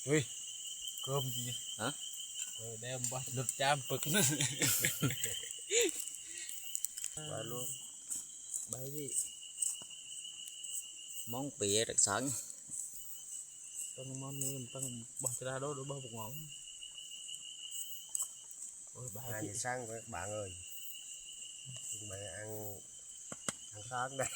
ເຮີ້ຍ ເກີມຈິ ຮະ ເອີ ແດ່ບໍ່ຫຼຸດຈາມປຶກ ບາລູກ ບາຍບີ ມອງເປຕັກສັງ ຕັ້ງມອນນີ້ຕັ້ງບໍ່ຈະລາໂດດບໍ່ບໍ່ງອງ ໂອ້ຍ ບາຍບີ ງານທີ່ສ້າງໄວ້ບາງເອີຍ ໄປອັງ ອັງສາງໄດ້.